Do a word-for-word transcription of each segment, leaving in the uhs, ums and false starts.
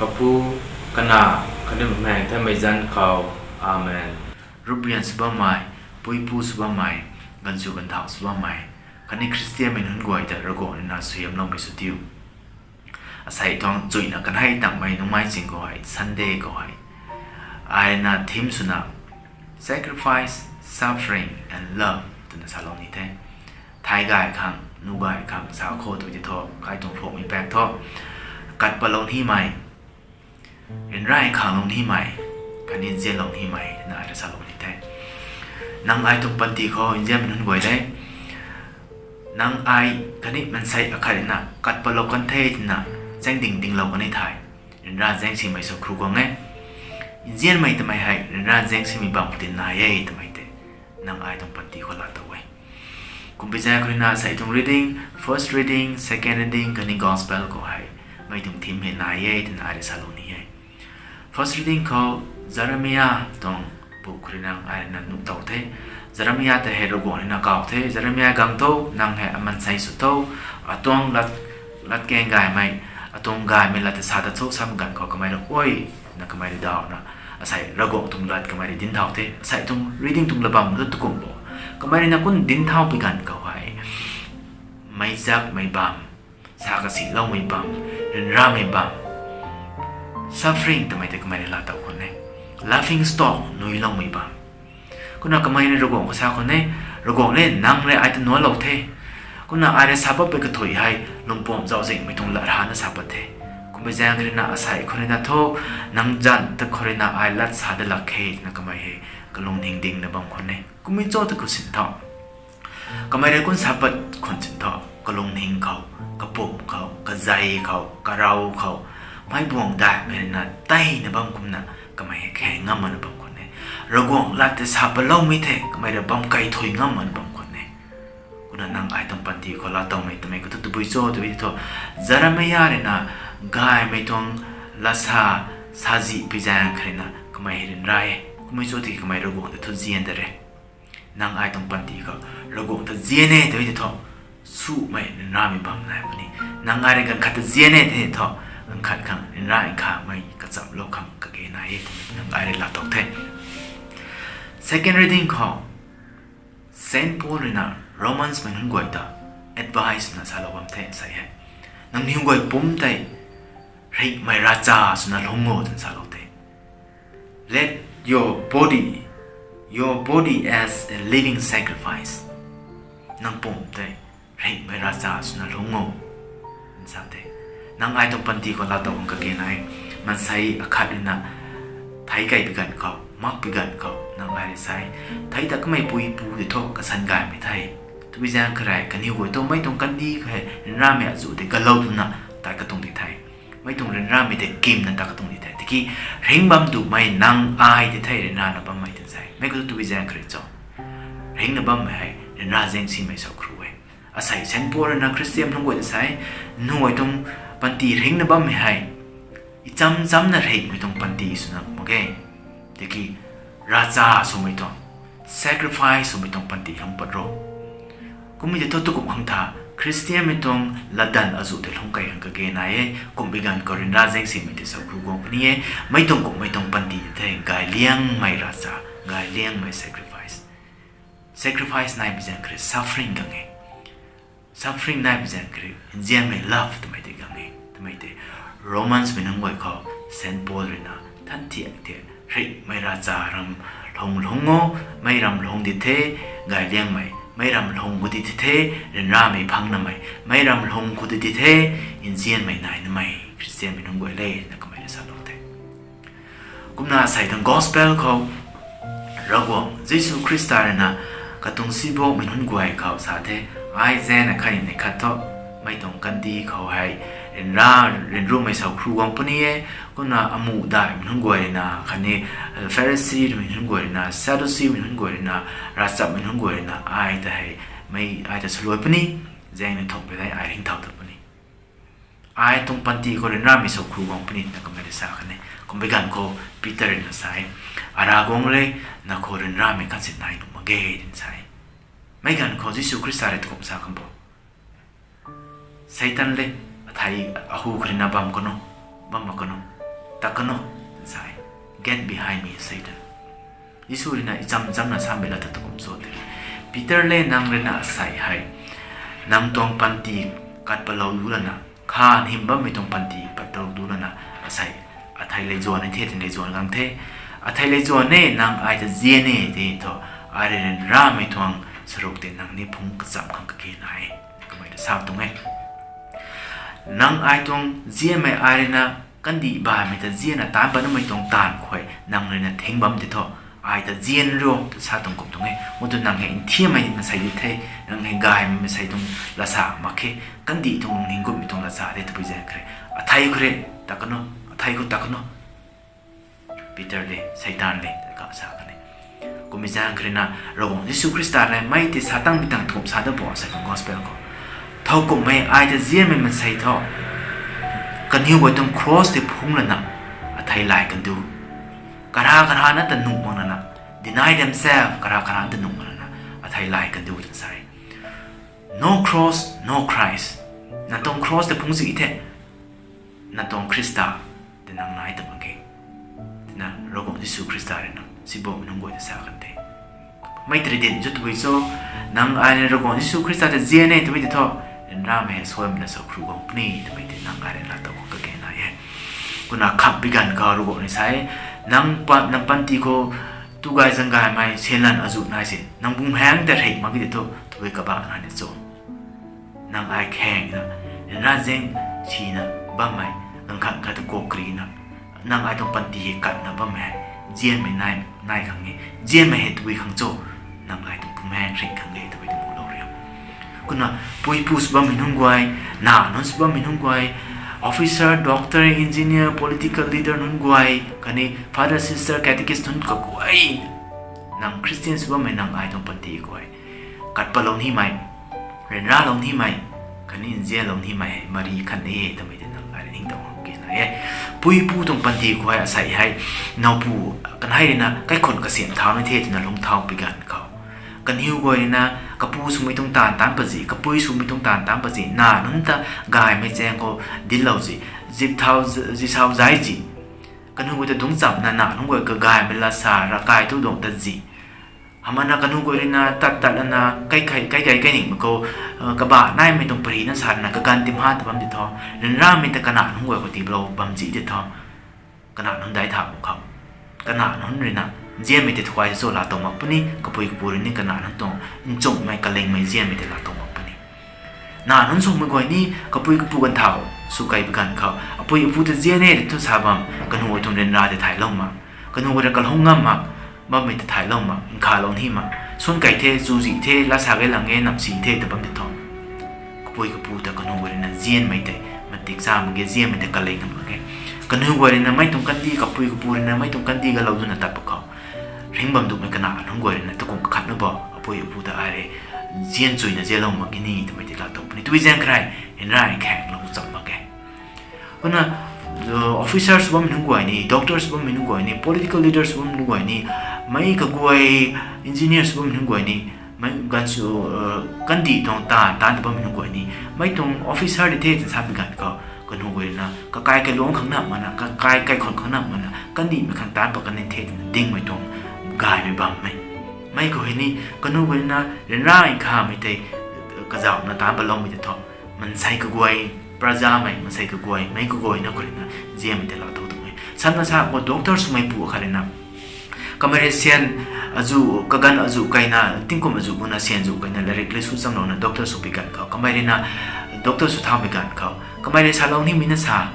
Kapu, Kanac, khatni Bumaengh Nthanmei zanc khou. Amen. Ruprian sw bammei, puipu sw bammei, ganvchu ganvthau sw bammei, khatni Khristianmei nunc guay ta Ravguangc ruina suaihiamloumei sw diu. Asei tuang chuina kanhei tangmei nungmei ching khou hei, Sunday khou hei, ai ruina theme swna Sacrifice, Suffering and Love twna salou ni the. Thay gay khang, nuh gay khang sa khou tw ti thu, kai tuang phuakmei pak thu, kat patlou nimei, ryanra khanglou nimei, khatni nzianlou nimei twna ai rui salou ni the. Nang ai tuang panty khou nzianmei nunc guay le, nang ai khatni maansei akhat ruina kat patlou kan the twna zaengding dinglou kan e thei, ryanra zaengsimei sw khru guang e. Nzianmei twmei hei ryanra zaengsimei bam tin nai e twmei tei nang ai tuang panty khou laa tow e. Kumpui zaeng khou ruina asei tuang reading, first reading, second reading khatni gospel khou hei mei tuang theme hei nai e twna ai rui salou ni e. First reading khou Jeremia tuang bu khou ruina ai ruina nuh tow the. Jeremia ta hei Ravguangc ruina kaw the, Jeremia, gang tho, nang hei maansei sw tho, atuang lat, latkaeng gaymei, atuang gaymei lat ta sa ta cho sam ganv khou kamei rui, oi, na kamei rui dawna, asei Ravguangc tuang lat kamei rui dinc thau the. Asei tuang reading tuang lat bam tu tukum bo, kamei ruina kum dinc thau pui ganv khou hei, meic zakmei bam, sa kasiloumei bam, ryanramei bam, suffering twmei tei kamei rui laa tow khwan e. Laughing stock, nuiloumei bam. Kumna kamei rui Ravguangc khou sa khwan e, Ravguangc le, nang rui ai ta nuanclou the. Kumna ai rui sa pat pui kathuic hei lungpuam zauczihmei tuang lat rana sa pat the. Kumpui zaeng khou ruina asei khou ruina thu, nang zanc ta khou ruina ai lat sa dat lak khe twna kamei hei kalungning dingna bam khwan e. Kummei cho ta khou sin tho, kamei rui kum sa pat khwan sin tho, kalungning khou, kapumc khou, kazei khou, karau khou, mei buang daihmei ruina teina bam kumna kamei hei khe ngam makna bam khwan e. Ravguangc lat tei sa patloumei the kamei rui bam kai thuy ngam makna bam khwan e. Kumna nang ai tuang panty khou laa towmei twmei khou thu tabui cho tw ti thu, Jeremia ruina gaymei tuang lat sa, sa zihpui zaeng khou ruina kamei hei ryanra e. Kummei cho tiki kamei Ravguangc ta thu nzian de re. Nang ai tuang panty khou Ravguangc ta nzian e tw ti thu, sumei ryanramei bam nai puni. Nang ai rui ganv khat ta nzian e tw ti thu, ganv khat khang ryanra nkhamei kachamlou khang kage nai e twmei nang ai rui laa tow the. Second reading khou, Saint Paul ruina Romans mei nunc guay ta advice na salou bam the sei hei, nangniw guay pumc tei ringhmei ravcha swna lungc o twna salou the. Let your body, your body as a living sacrifice. Nang pumc tei ringhmei ravcha swna lungc o, sa the. Nang ai tuang panty khou laa tow khang kage nai, maansei akhat ruina thei kaibi ganv khou, makbi ganv khou nang ai rui sa e, thei ta kamei puipu tei thu kasan gaymei the. Tabui zaeng khou rui kaniw guay thu mei tuang kandih khou hei ryanramei azuh tei galou twna tat katuang di the. Mei tuang ryanramei tei kimna tat katuang di the. Tiki ringc bam dumei nang ai di the ryanrana bammei twna sa e. Mei khou thu tabui zaeng khou rui cho, ringhna bammei hei ryanra zaengsimei sw khru e. Asei Saint Paul ruina Khristian nunc guay ta sa e, nunc guay tuang panty ringcna bammei hei icham chamna ringhmei tuang panty swna mak ge. Tiki ravcha swmei tuang, sacrifice swmei tuang panty lungc pat ro. Kummei tei thu tukum khang tha, Khristianmei tuang latdanv azuh tei lungc key khang kage nai e. Kumbi ganv khou ryanra zaengsimei tei sw khru guang puni e. Mei tuang kumhmei tuang panty tei the, gayliangmei ravcha, gayliangmei sacrifice. Sacrifice nai bi zaeng khou rui suffering gang e. Suffering nai bi zaeng khou rui nzianmei love twmei tei gang e. Twmei tei Romans mei nunc guay khou Saint Paul ruina than thiak the, ringhmei ravcha ram lung lung o, mei ram lung di the, gayliangmei, mei ram lung khou di the, ryanramei phang namei, mei ram lung khou di the, nzianmei nai namei Khristianmei nunc guay le na kamei rui salou the. Kumna asei tuang gospel khou Ravguangc Jisu Khrista ruina katuang sibokmei nunc guay khou sa the, ai zaeng na khatni khat thu, mei tuang kandih khou hei ryanra, ryanrumei sw khru guang puni e. Kumna amuh daihmei nunc guay ruina khatni Pharisimei nunc guay ruina, Sadduceemei nunc guay ruina, ravchammei nunc guay ruina ai ta hei, mei ai ta saluai puni, zaeng na thumh pui tei ai ringcthau ta puni. Ai tuang panty khou ryanramei sw khru guang puni na kamei rui sa khan e. Kumbi ganv khou Peter ruina sa e, Aravguangc le, na khou ryanramei khat si nai nuh mak ge, twna sa e. Mei ganv khou Jisu Khrista rui tukum sa kham bo, Seitaan le, athei ahu khou ruina bam kanu, bam mak kanu. ta kanu, sa e. Get behind me, Satan. Jisu ruina icham chamna samei la ta tukum cho te. Peter le nang ruina asei hei, nang tuang panty kat palou du lana, khan hym bammei tuang panty pat palou du lana, asei, athei lei zuan e the, tin lei zuan gang the. Athei lei zuan e, nang ai ta zian e, ti thu, ai rui ryanramei tuang saruk tei nang ni phungc kacham khang kage na e. Kamei ta sa tuang e. Nang ai tuang zianmei ai ruina, kandih baihmei ta zianna taanc patnamei tuang taanv khou, nang ruina thing bam ti thu, ai ta zian rio, ta sa tuang kum tuang e. Mu tu nang hei nthiammei mansei di the, nang hei gaymei mansei tuang lasa mak khe, kandih tuang lungning gutmei tuang lasa de tabui zaeng khe. Athei khou re, ta kanu, athei khou ta kanu. Peter le, Satan le, ta ka sa kan e. Kummei zaeng khe ruina, Ravguangc Jisu Khrista le, mei tei sa tangmei tang tukum sa da bo, sa tuang gospel khou. Thowkumhmei ai ta zianmei mansei thu, kaniw guay tuang cross tei phungc lana, athei lay kan du. Kara kara na ta nuh mak lana, deny themselves, kara kara na ta nuh mak lana, athei lay kan du tw sa e. No cross, no Christ. Nang tuang cross tei phungc si the, nang tuang Khrista tei nang nai ta mak ge, twna Ravguangc Jisu Khrista ruina sibam nunc guay ta sa kan the. Mei tei ri din zu tabui cho, nang ai ni Ravguangc Jisu Khrista ta zian e tabui ti thu, ryanramei hei suaimei na sa khru guang puni twmei tei nang ai ni laa tow khang kage na e. Kumna khamhpui ganv khou Ravguangc ni sa e, nang pa, nang panty khou tu gay zang gaymei syan lan azuh nai se, nang bumhaeng ta rei mak ge ti thu, tabui kabah na ni cho. Nang ai khangna, ryanra zaeng sina bammei, ganv khat khat ta kak karina, nang ai tuang panty hei katna bammei hei, zianmei nai, nai khang e, zianmei hei tabui khang cho, nang ai tuang bumhaeng ring khang e, tabui tuang mulou rio. Kumna, puipu sw bammei nunc guay, na nunc sw bammei nunc guay, officer, doctor, engineer, political leader nunc guay, khatni father, sister, catechist nunc kaguay, nang Christian sw bammei nang ai tuang panty guay, kat palou nimei, ryanralou nimei, khatni nzianlou nimei hei mari khat e twmei tei nang ai ni ning tow khang kage na e. Puipu tuang panty khou hei asei hei, nowpu kanei ruina kaikhunc kasiam thau ni the twna lungc thau pui ganv khou, kaniw guay ruina kapu swmei tuang taanv taanc pazi, kapui swmei tuang taanv taanc pazi, na nunc ta gaymei chaeng khou dinclou zi, zip thau, zip thau zai zi, kaniw guay ta dungc chamna na nunc guay kagaymei lasa ravkai tu duang ta zi, hamana kaniw guay ruina tat tat lana kai kai kai kai kai ningmei khou, kabah naimei tuang parina sa rana kaganv tim ha ta bam ti thu, ryanramei ta kana nunc guay khou tiplou bam zi ti thu, kana nunc dai tha mak khou, kana nunc ruina nzianmei tei thukai cho laa tow mak puni, kapui kapu rui ni kana nunc tuang nchumhmei kalingmei nzianmei tei laa tow mak puni. Na nunc swmei guay ni kapui kapu ganv thau sw kai pui ganv khou, apui apu ta zian e thu sa bam, kaniw guay tuang ryanra tei thaylou mak, kaniw guay rui kalung ngam mak, bammei tei thaylou mak, nkhavlou ni mak, suan kai the, chuzi the, lasa gay lang e, namsi the ta bam ti thu, kapui kapu ta kaniw guay ruina nzianmei tei matik cha mak ge, nzianmei tei kaling mak ge. Kaniw guay ruina mei tuang kandih, kapui kapu ruina mei tuang kandih galou duna tat pui khou, ringc bam duhmei kana nunc guay ruina takum khatna bo, apui apu ta ai rui nzian chuyna nzianlou mak ge ni twmei tei laa tow puni. Tabui zaeng khe rui, ryanra khanglou cham mak ge. Kumna, officer sw bammei nunc guay ni, doctor sw bammei nunc guay ni, political leader sw bammei nunc guay ni, mei kaguay, engineer sw bammei nunc guay ni, mei ganv sw, kandih tuang taanv taanc ta bammei nunc guay ni, mei tuang officer di the twna sa pui ganv khou, kaniw guay ruina kakai kailuangc khang na mana, kakai kaikhunc khang na mana, kandihmei khang taanc pat kan ni the twna dingmei tuang gaymei bammei, mei khou hei ni, kaniw guay ruina ryanra nkhavmei tei kazauhna taanc patloumei tei thu, mansei kaguay, prajamei mansei kaguay, mei kaguayna khou ruina nzianmei tei laa tow tuang e. Samna sa khou doctor swmeipu khat ruina, kamei rui syan azuh, kaganv azuh kaina, tingkum azuh guna syan azuh kaina, lairik le sw chamlouna doctor sw pui ganv khou, kamei ruina doctor sw thaumei ganv khou, kamei rui salou nimei na sa,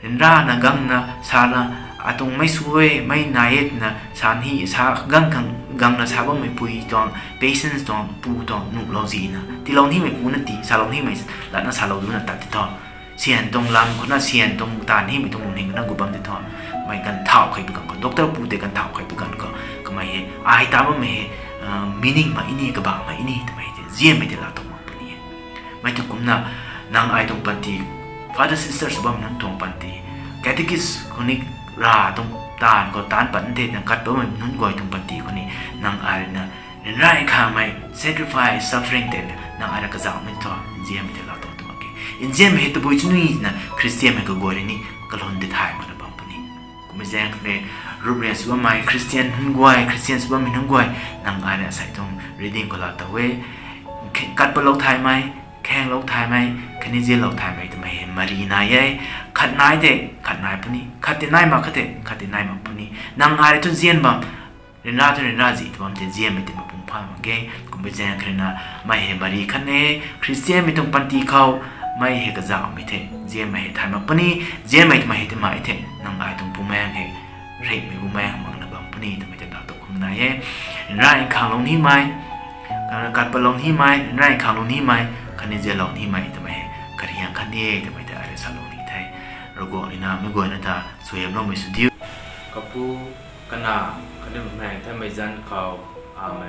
ryanrana gangna sana, atuang mei sw e, mei nai e twna sa ni, sa gang khang, gangna sa bammei pui tuang, patience tuang, pu tuang, nuhlou zina, tiilou nimei pu na ti, salou nimei, latna salou duna tat ti thu, syan tuang lam khouna, syan tuang taanv nimei tuang lungning na gu bam ti thu, mei ganv thau khe pui ganv khou, doctor pu tei ganv thau khe pui ganv khou, kamei hei, ai ta bammei hei, meaning mak ini, kabah mak ini twmei tei nzianmei tei laa tow mak puni e. Mei tuang kumna, nang ai tuang panty, father, sister sw bammei nunc tuang panty, catechist khou ni, ra tuang taanv khou taanc pat the twna kat bammei nunc guay tuang panty khou ni, nang ai ruina ryanra nkhavmei, sacrifice, suffering tei nang ai rui kazauhmei thu, nzianmei tei laa tow tuang mak ge. Nzianmei hei tabui chunina Christianmei kaguay rui ni kalun tei thay makna bam puni. Mei zaeng khat le, ruprian sw bammei Christian nunc guay, Christian sw bammei nunc guay, nang ai na asei tuang reading khou laa tow e. Khe-, kat patlou thaymei, khaenglou thaymei, khatni zianlou thaymei twmei hei mari nai e. Khat nai tei khat nai puni, khat tei nai mak khat tei khat tei nai mak puni. Nang ai rui thu nzian bam, ryanra thu ryanra zi tw bam tei nzianmei tei mapung pha mak ge. Kummei zaeng khat rui na, mei hei mari khat e, Christianmei tuang panty khou, mei hei kazauhmei the, nzianmei hei thay mak puni, nzianmei twmei hei tei mei the, nang ai tuang bumaengc hei, ringhmei bumaengc makna bam puni twmei tei ta tuang khang nai e. Ryanra nkhanglou nimei, kat patlou nimei, ryanra nkhanglou nimei, khatni zianlou nimei twmei hei, kariang khat e twmei tei ai rui salou ni the. Ravguangc rui na meic guayna ta suaihiamloumei sw diu. Kapu, Kanac, khatni Bumaengh Nthanmei zanc khou. Amen.